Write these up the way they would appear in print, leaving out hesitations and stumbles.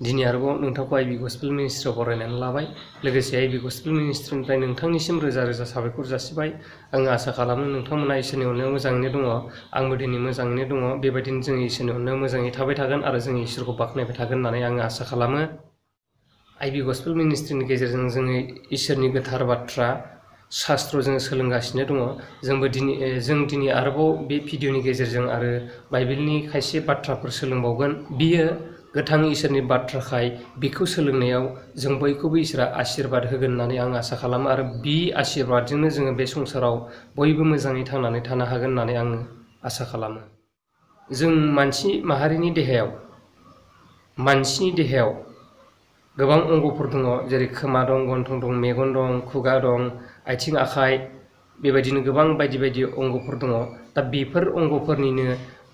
दिनै आरोबाव नोंथांखौ I.B.Gospel मिनिस्ट्रियाव बरायनानै लाबाय। लोगोसे I.B.Gospel मिनिस्ट्रिनिफ्राय नोंथांनिसिम रोजा रोजा साबायखर जासिबाय। आङो आसा खालामो नोंथांमोना इसोरनि अननायाव मोजाङैनो दङ। आंबो दिनै मोजाङैनो दङ। बेबायदिनो जों इसोरनि अननायाव मोजाङै थाबाय थागोन आरो जों इसोरखौ बाख्नायबाय थागोन होननानै आङो आसा खालामो। I.B.Gospel मिनिस्ट्रिनि गेजेरजों जोङो इसोरनि गोथार बाथ्रा शास्त्र जों सोलोंगासिनो दङ। जों दिनै आरोबाव बे भिडिअनि गेजेरजों आरो बाइबेलनि खायसे बाथ्राफोर सोलोंबावगोन। बियो गोथां इसोरनि बाथ्राखाय बिखौ सोलोंनायाव जों बयखौबो इसोरा आशीर्बाद होगोन होननानै आं आसा खालामो आरो बि आशीर्बादजोंनो जोङो बे संसाराव बयबो मोजाङै थांनानै थानो हागोन होननानै आं आसा खालामो। जों मानसिनि देहायाव गोबां अंगफोर दङ, जेरै खोमा दं, गन्थं दं, मेगन दं, खुगा दं, आथिं आखाइ, बेबायदिनो गोबां बायदि बायदि अंगफोर दङ। दा बेफोर अंगफोरनिनो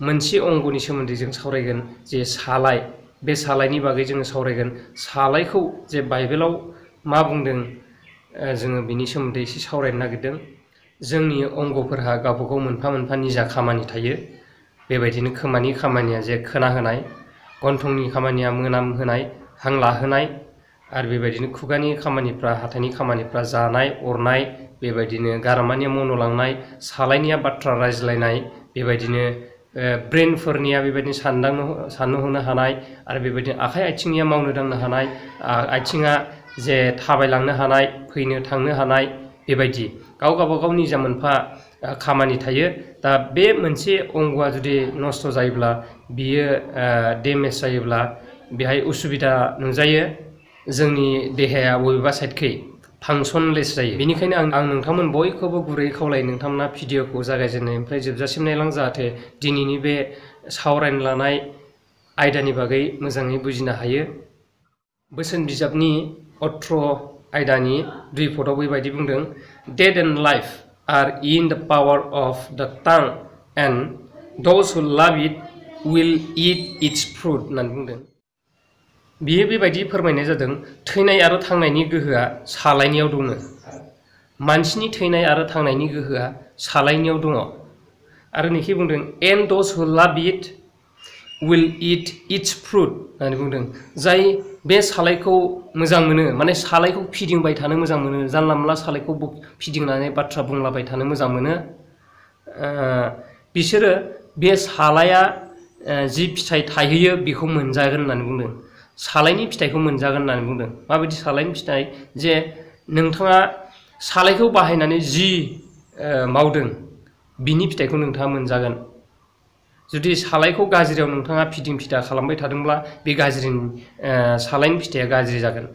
मोनसे अंगनि सोमोन्दै जों सावरायगोन, जे सालाय। बे सालायनि बागै जोङो सावरायगोन। सालायखौ जे बाइबेलाव मा बुंदों जोङो बिनि सोमोन्दै एसे सावरायनो नागिरदों। जोंनि अंगफोरहा गावबा गाव मोनफा मोनफा निजा खामानि थायो। बेबायदिनो खोमानि खामानिया जे खोनाहोनाय, गन्थंनि खामानिया मोनामहोनाय, हां लाहोनाय, आरो बेबायदिनो खुगानि खामानिफ्रा, हाथाइनि खामानिफ्रा जानाय, अरनाय, बेबायदिनो गारामानिया मन'लांनाय, सालायनिया बाथ्रा रायज्लायनाय, बेबायदिनो ब्रेनफोरनिया बेबायदिनो साननो हनो हानाय, आरो बेबायदिनो आखाइ आथिंनिया मावनो दांनो हानाय, आथिङा जे थाबायलांनो हानाय, फैनो थांनो हानाय, बेबायदि गावबा गाव निजा मोनफा खामानि थायो। दा बे मोनसे अंगआ जुदि नस्थ' जायोब्ला, बियो डेमेज जायोब्ला, बेहाय उसुबिदा नुजायो। जोंनि देहाया बबेबा साइडखै फांसनलेस जायो। बेनिखायनो आं नोंथांमोन बयखौबो गुरै खावलायो, नोंथांमोना भिडिअखौ जागायजेननायनिफ्राय जोबजासिम नायलां, जाहाथे दिनैनि बे सावरायनो लानाय आयदानि बागै मोजाङै बुजिनो हायो। बोसोन बिजाबनि 18 आयदानि 2 पदआव बेबायदि बुंदों, death and life are in the power of द टां and those who love it will eat its fruit होननानै बुंदों। बियो बेबायदि फोरमायनाय जादों, थैनाय आरो थांनायनि गोहोआ सालायनियाव दङ। मानसिनि थैनाय आरो थांनायनि गोहोआ सालायनियाव दङ। आरो नैखि बुंदों, and those who love it will eat its fruit होननानै बुंदों। जाय बे सालायखौ मोजां मोनो, माने सालायखौ फिदिंबाय थानो मोजां मोनो, जानला मोनला सालायखौ फिदिंनानै बाथ्रा बुंलाबाय थानो मोजां मोनो, बिसोरो बे सालाया जि फिथाइ थायहैयो बेखौ मोनजागोन होननानै बुंदों। सालायनि फिथाइखौ मोनजागोन होननानै बुंदों। माबायदि सालायनि फिथाइ? जे नोंथाङा सालायखौ बाहायनानै जि मावदों बिनि फिथाइखौ नोंथाङा मोनजागोन। जुदि सालायखौ गाज्रियाव नोंथाङा फिदिं फिदा खालामबाय थादोंब्ला, बे सालायनि फिथाइया गाज्रि जागोन।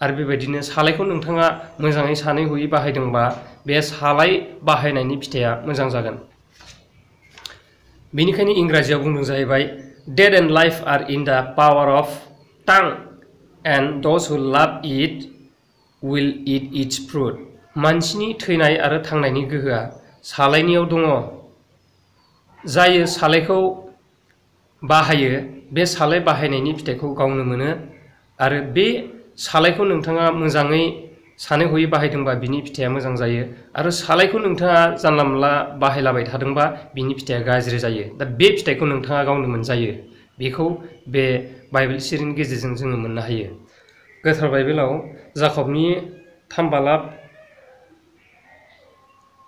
आरो बेबायदिनो सालायखौ नोंथाङा मोजाङै सानै हयै बाहायदोंबा, बे सालाय बाहायनायनि फिथाइया मोजां जागोन। बेनिखायनो इंराजियाव बुंदों जाहैबाय, death and life are in the power of tongue and those who love it will eat its fruit. मानसिनि थैनाय आरो थांनायनि गोहोआ सालायनियाव दङ। जाय सालायखौ बाहायो, बे सालाय बाहायनायनि फिथाइखौ गावनो मोनो। आरो बे सालायखौ नोंथाङा मोजाङै सानै हयै बाहायदोंबा बिनि फिथाइया मोजां जायो। आरो सालायखौ नोंथाङा जानला मोनला बाहायलाबाय थादोंबा बिनि फिथाइया गाज्रि जायो। दा बे फिथाइखौ नोंथाङा गावनो मोनजायो। बेखौ बे बाइबेल सिरिनि गेजेरजों जोङो मोननो हायो। गोथार बाइबेलाव जाकबनि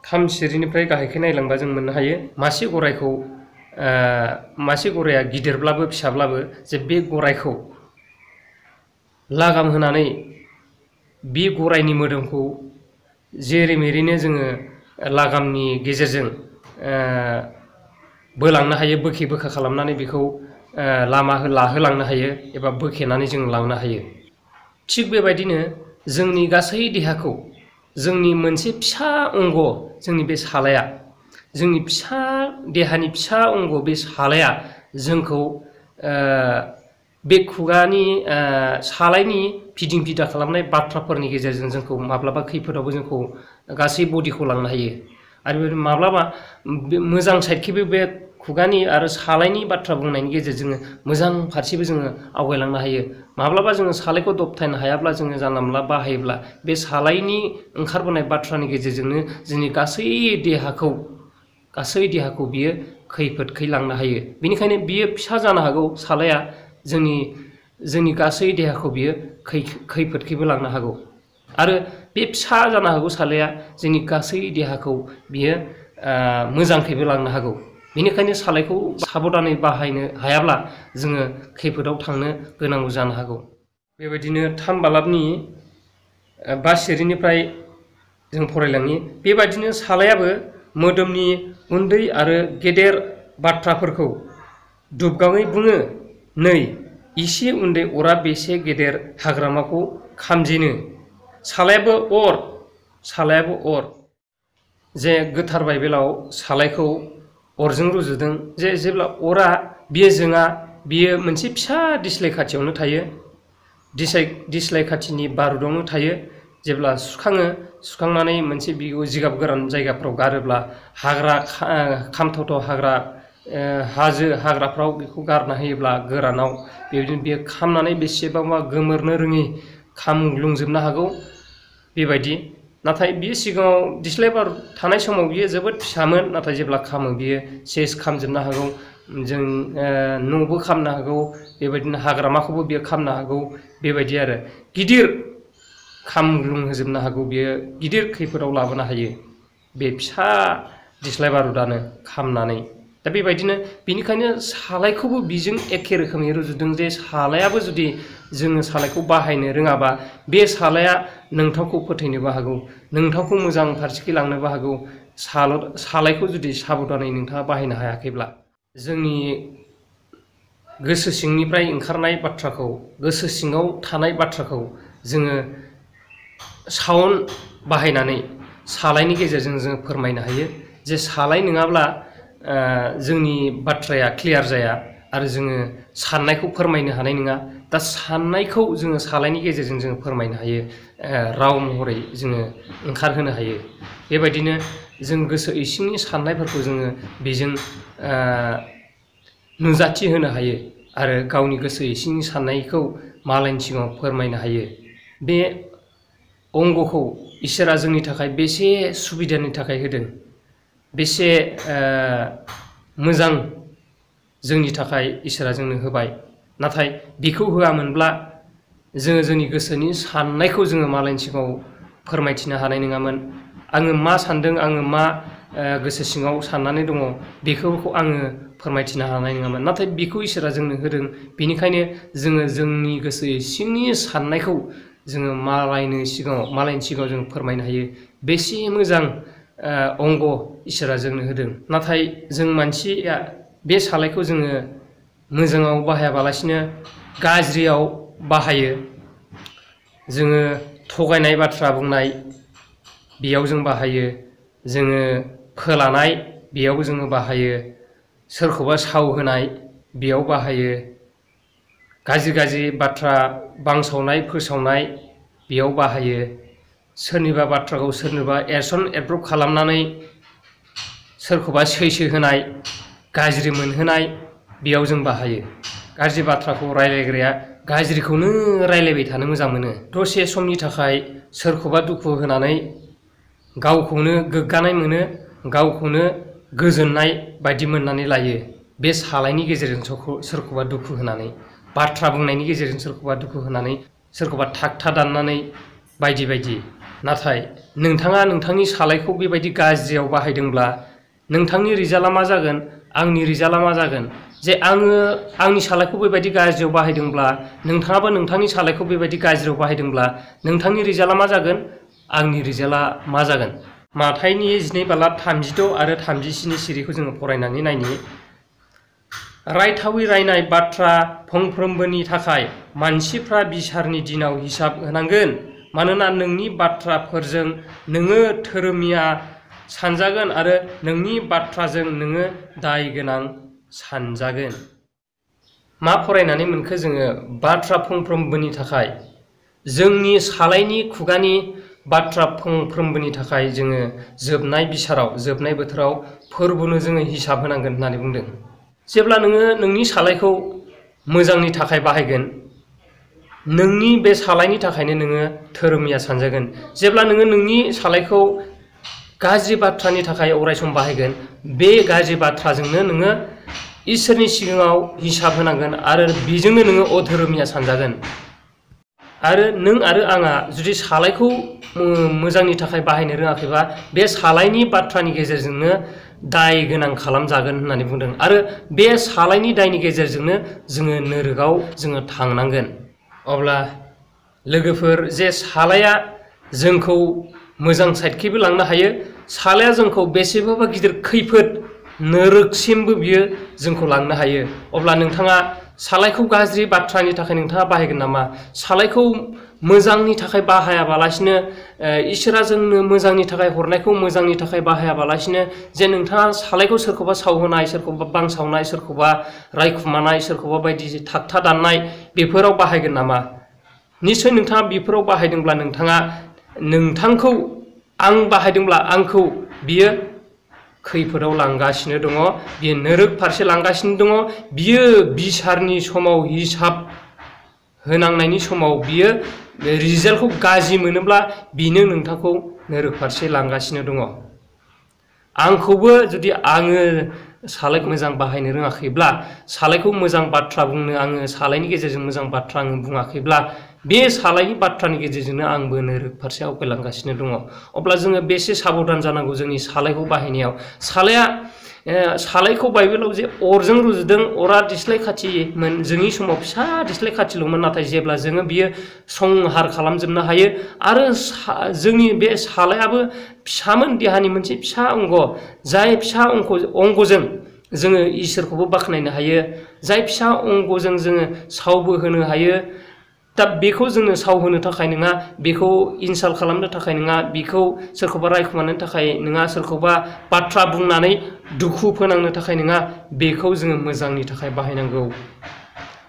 3 सिरिनिफ्राय गाहायखै नायलांबा जों मोननो हायो, मासे गराया गिदिरब्लाबो फिसाब्लाबो, जे बे गरायखौ लागाम होनानै बे गरायनि मोदोमखौ जेरै मेरैनो जोङो लागामनि गेजेरजों बोलांनो हायो, बोखे बोखा खालामनानै बेखौ लामा लाहोलांनो हायो, एबा बोखेनानै जों लांनो हायो। थिग बेबायदिनो जोंनि गासै देहाखौ, जोंनि मोनसे फिसा अंग, जोंनि बे सालाया, जोंनि फिसा देहानि फिसा अंग, बे सालाया जोंखौ बे खुगानि सालायनि फिदिं फिदा खालामनाय बाथ्राफोरनि गेजेरजों जोंखौ माब्लाबा खैफोदावबो जोंखौ गासै बडिखौ लांनो हायो। आरो माब्लाबा मोजां साइडखैबो बे खुगानि आरो सालायनि बाथ्रा बुंनायनि गेजेरजों मोजां फारसेबो जोङो आवगायलांनो हायो। माब्लाबा जोङो सालायखौ दबथायनो हायाब्ला, जोङो जानला मोनला बाहायोब्ला, बे सालायनि ओंखारबोनाय बाथ्रानि गेजेरजोंनो जोंनि गासै देहाखौ बियो खैफोदखै लांनो हायो। बेनिखायनो बियो फिसा जानो हागौ सालाया, जोंनि जोंनि गासै देहाखौ बियो खैफोदखैबो लांनो हागौ आरो बे फिसा जानो हागौ सालाया जोंनि गासै देहाखौ बियो मोजांखैबो लांनो हागौ। बेनिखायनो सालायखौ साबधानै बाहायनो हायाब्ला जोङो खैफोदाव थांनो गोनांबो जानो हागौ। बेबायदिनो 3 बालाबनि 5 सिरिनिफ्राय जों फरायलाङि बेबायदिनो सालायाबो मोदोमनि उन्दै आरो गेदेर बाथ्राफोरखौ दुबगाङै बुङो। नै इसे उन्दै अरा बेसे गेदेर हाग्रामाखौ खामजेनो। सालायाबो अर जे गोथार बाइबेलाव सालायखौ अरजों रुजुदों जे जेब्ला अरा बियो जोङा बियो मोनसे फिसा दिस्लाय खाथियावनो थायो। दिस्लाय खाथिनि बारुदावनो थायो। जेब्ला सुखांनानै मोनसे जिगाब गोरान जायगाफ्राव गारोब्ला हाग्रा खामथावथाव हाग्रा हाजो हाग्राफ्राव बेखौ गारना होयोब्ला गोरानाव बेबायदिनो बियो खामनानै बेसेबांबा गोमोरनो रोङि खामग्लुंजोबनो हागौ बेबायदि। नाथाय बियो सिगाङाव दिस्लाय बारुद थानाय समाव बियो जोबोद फिसामोन, नाथाय जेब्ला खामो बियो सेस खामजोबनो हागौ। जों न'बो खामनो हागौ, बेबायदिनो हाग्रामाखौबो बियो खामनो हागौ बेबायदि आरो गिदिर खामग्लुंहोजोबनो हागौ, बियो गिदिर खैफोदाव लाबोनो हायो बे फिसा दिस्लाय बारुदानो खामनानै। दा बेबायदिनो बेनिखायनो सालायखौबो बिजों एखे रोखोमै रुजुदों जे सालायाबो जुदि जोङो सालायखौ बाहायनो रोङाबा बे सालाया नोंथांखौ फोथैनोबो हागौ, नोंथांखौ मोजां फारसेखै लांनोबो हागौ। सालायखौ जुदि साबधानै नोंथाङा बाहायनो हायाखैब्ला जोंनि गोसो सिंनिफ्राय ओंखारनाय बाथ्राखौ, गोसो सिङाव थानाय बाथ्राखौ जोङो साउन्ड बाहायनानै सालायनि गेजेरजों जों फोरमायनो हायो। जे सालाय नङाब्ला जोंनि बाथ्राया क्लियार जाया आरो जोङो साननायखौ फोरमायनो हानाय नङा। दा साननायखौ जोङो सालायनि गेजेरजों जोङो फोरमायनो हायो, राव महरै जोङो ओंखारहोनो हायो। बेबायदिनो जों गोसो इसिंनि साननायफोरखौ जोङो बेजों नुजाथि होनो हायो आरो गावनि गोसो इसिंनि साननायखौ मालायनि सिगाङाव फोरमायनो हायो। बे अंगखौ इसोरा जोंनि थाखाय बेसे सुबिदानि थाखाय होदों, बेसे मोजां जोंनि थाखाय इसोरा जोंनो होबाय। नाथाय बेखौ होआमोनब्ला जोङो जोंनि गोसोनि साननायखौ जोङो मालायनि सिगाङाव फोरमायथिनो हानाय नङामोन। आङो मा सान्दों, आङो मा गोसो सिङाव साननानै दङ बेखौ आङो फोरमायथिनो हानाय नङामोन। नाथाय बेखौ इसोरा जोंनो होदों, बेनिखायनो जोङो जोंनि गोसो सिंनि साननायखौ जोङो मालायनि सिगाङाव जों फोरमायनो हायो। बेसे मोजां अंग इसोरा जोंनो होदों। नाथाय जों मानसिया बे सालायखौ जोङो मोजाङाव बाहायाबालासिनो गाज्रियाव बाहायो। जोङो थगायनाय बाथ्रा बुंनाय बेयाव जों बाहायो, जोङो फोलानाय बेयाव जोङो बाहायो, सोरखौबा साव होनाय बेयाव बाहायो, गाज्रि बाथ्रा बांसावनाय फोसावनाय बेयाव बाहायो, सोरनिबा बाथ्राखौ सोरनोबा एरसन एरब्रब खालामनानै सोरखौबा सैसो होनाय, गाज्रि मोनहोनाय बेयाव जों बाहायो। गाज्रि बाथ्राखौ रायलायग्राया गाज्रिखौनो रायलायबाय थानो मोजां मोनो। दसे समनि थाखाय सोरखौबा दुखु होनानै गावखौनो गोग्गानाय मोनो, गावखौनो गोजोननाय बायदि मोननानै लायो। बे सालायनि गेजेरजों सोरखौबा दुखु होनानै, बाथ्रा बुंनायनि गेजेरजों सोरखौबा दुखु होनानै, सोरखौबा ठाकथा दाननानै बायदि बायदि। नाथाय नोंथाङा नोंथांनि सालायखौ बेबायदि गाज्रियाव बाहायदोंब्ला नोंथांनि रिजाल्टआ मा जागोन, आंनि रिजाल्टआ मा जागोन? जे आङो आंनि सालायखौ बेबायदि गाज्रियाव बाहायदोंब्ला, नोंथाङाबो नोंथांनि सालायखौ बेबायदि गाज्रियाव बाहायदोंब्ला नोंथांनि रिजाल्टआ मा जागोन, आंनि रिजाल्टआ मा जागोन? माथाइनि 12 बालाब 36 आरो 37 सिरिखौ जोङो फरायनानै नायनि। रायथावै रायनाय बाथ्रा फंफ्रोमबोनि थाखाय मानसिफ्रा बिसारनि दिनाव हिसाब होनांगोन। मानोना नोंनि बाथ्राफोरजों नोङो धोरोमिया सानजागोन आरो नोंनि बाथ्राजों नोङो दाय गोनां सानजागोन। मा फरायनानै मोनखो जोङो? बाथ्रा फंफ्रोमबोनि थाखाय, जोंनि सालायनि खुगानि बाथ्रा फंफ्रोमबोनि थाखाय जोङो जोबनाय बिसाराव, जोबनाय बोथोराव फोरबोनो जोङो हिसाब होनांगोन होननानै बुंदों। जेब्ला नोङो नोंनि सालायखौ मोजांनि थाखाय बाहायगोन, नोंनि बे सालायनि थाखायनो नोङो धोरोमिया सानजागोन। जेब्ला नोङो नोंनि सालायखौ गाज्रि बाथ्रानि थाखाय अरायसम बाहायगोन, बे गाज्रि बाथ्राजोंनो नोङो इसोरनि सिगाङाव हिसाब होनांगोन आरो बेजोंनो नोङो अधोरोमिया सानजागोन। आरो नों आरो आंहा जुदि सालायखौ मोजांनि थाखाय बाहायनो रोङाखैबा बे सालायनि बाथ्रानि गेजेरजोंनो दाय गोनां खालामजागोन होननानै बुंदों। आरो बे सालायनि दायनि गेजेरजोंनो जोङो नोरगाव जोङो थांनांगोन। अब्ला लोगोफोर, जे सालाया जोंखौ मोजां साइडखैबो लांनो हायो, सालाया जोंखौ बेसेबांबा गिदिर खैफोद नोरगसिमबो बियो जोंखौ लांनो हायो। अब्ला नोंथाङा सालायखौ गाज्रि बाथ्रानि थाखाय नोंथाङा बाहायगोन नामा? सालायखौ मोजांनि थाखाय बाहायाबालासिनो, इसोरा जोंनो मोजांनि थाखाय हरनायखौ मोजांनि थाखाय बाहायाबालासिनो जे नोंथाङा सालायखौ सोरखौबा सावहोनाय, सोरखौबा बांसावनाय, सोरखौबा रायखुमानाय, सोरखौबा बायदि थाखथा दाननाय बेफोराव बाहायगोन नामा? निस्सय नोंथाङा बेफोराव बाहायदोंब्ला नोंथांखौ आं बाहायदोंब्ला आंखौ बियो खैफोदाव लांगासिनो दङ, बियो नोरग फारसे लांगासिनो दङ। बियो बिसारनि समाव, हिसाब होनांनायनि समाव बियो रिजाल्टखौ गाज्रि मोनोब्ला बिनो नोंथांखौ नोरग फारसे लांगासिनो दङ। आंखौबो जुदि आङो सालायखौ मोजां बाहायनो रोङाखैब्ला, सालायखौ मोजां बाथ्रा बुंनो आङो सालायनि गेजेरजों मोजां बाथ्रा आङो बुङाखैब्ला, बे सालायनि बाथ्रानि गेजेरजोंनो आंबो नोरग फारसे आवगायलांगासिनो दङ। अब्ला जोङो बेसे साबधान जानांगौ जोंनि सालायखौ बाहायनायाव। सालायखौ बाइबेलाव जे अरजों रुजुदों, अरा दिस्लाय खाथिमोन, जोंनि समाव फिसा दिस्लाय खाथिल'मोन, नाथाय जेब्ला जोङो बियो संहार खालामजोबनो हायो। आरो जोंनि बे सालायाबो फिसामोन, देहानि मोनसे फिसा अंग, जाय फिसा अंगजों जोङो इसोरखौबो बाख्नायनो हायो, जाय फिसा अंगजों जोङो सावबो होनो हायो। दा बेखौ जोङो सावहोनो थाखाय नङा, बेखौ इनसाल्ट खालामनो थाखाय नङा, बेखौ सोरखौबा रायखुमानो थाखाय नङा, सोरखौबा बाथ्रा बुंनानै दुखु फोनांनो थाखाय नङा, बेखौ जोङो मोजांनि थाखाय बाहायनांगौ।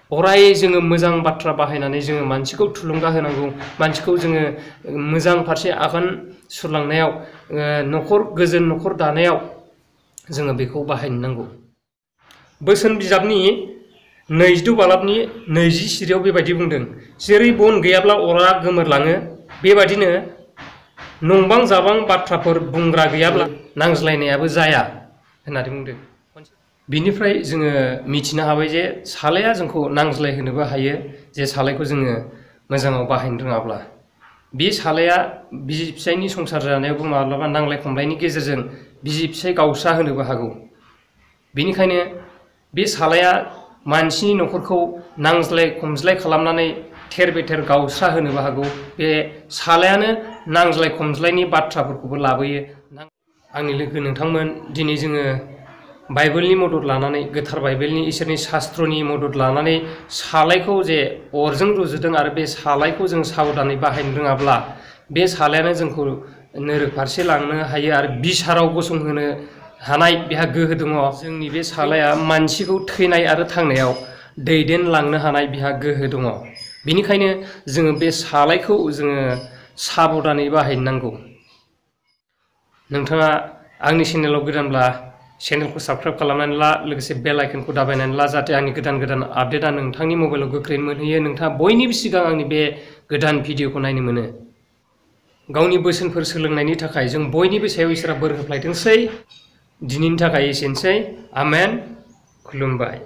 अराय जोङो मोजां बाथ्रा बाहायनानै जोङो मानसिखौ थुलुंगा होनांगौ, मानसिखौ जोङो मोजां फारसे आगान सुरलांनायाव, गोजोन न'खर दानायाव जोङो बेखौ बाहायनो नांगौ। बोसोन बिजाबनि 22 बालाबनि 20 सिरियाव बेबायदि बुंदों, जेरै बन गैयाब्ला अरा गोमोरलाङो, बेबायदिनो नंबां जाबां बाथ्राफोर बुंग्रा गैयाब्ला नांज्लायनायाबो जाया होननानै बुंदों। बिनिफ्राय जोङो मिथिनो हाबाय जे सालाया जोंखौ नांज्लायहोनोबो हायो, जे सालायखौ जोङो मोजाङाव बाहायनो रोङाब्ला। बे सालाया बिसि फिसायनि संसार जानायावबो माब्लाबा नांलाय खमलायनि गेजेरजों बिसि फिसाय गावस्रा होनोबो हागौ। बेनिखायनो बे सालाया मानसिनि न'खरखौ नांज्लाय खमज्लाय खालामनानै थेर बेथेर गावस्रा होनोबो हागौ। बे सालायानो नांज्लाय खमज्लायनि बाथ्राफोरखौबो लाबोयो। आंनि लोगो नोंथांमोन, दिनै जोङो बाइबेलनि मदद लानानै, गोथार बाइबेलनि इसोरनि शास्त्रनि मदद लानानै सालायखौ जे अरजों रुजुदों आरो बे सालायखौ जों साबधानै बाहायनो रोङाब्ला बे सालायानो जोंखौ नोरग फारसे लांनो हायो आरो बिसाराव गसंहोनो हानाय बेहा गोहो दङ। जोंनि बे सालाया मानसिखौ थैनाय आरो थांनायाव दैदेनलांनो हानाय बेहा गोहो दङ। बेनिखायनो जोङो बे सालायखौ जोङो साबधानै बाहायनो नांगौ। नोंथाङा आंनि चेनेलाव गोदानब्ला चेनेलखौ साबस्क्राइब खालामनानै ला, लोगोसे बेल आइकनखौ दाबायनानै ला, जाहाथे आंनि गोदान गोदान आपडेटआ नोंथांनि मबाइलाव गोख्रैनो मोनहैयो, नोंथाङा बयनिबो सिगां आंनि बे गोदान भिडिअखौ नायनो मोनो। गावनि बोसोनफोर सोलोंनायनि थाखाय जों बयनिबो सायाव इसोरा बोर होफ्लायथोंसै। दिनैनि थाखाय एसेनोसै। आमेन। खुलुमबाय।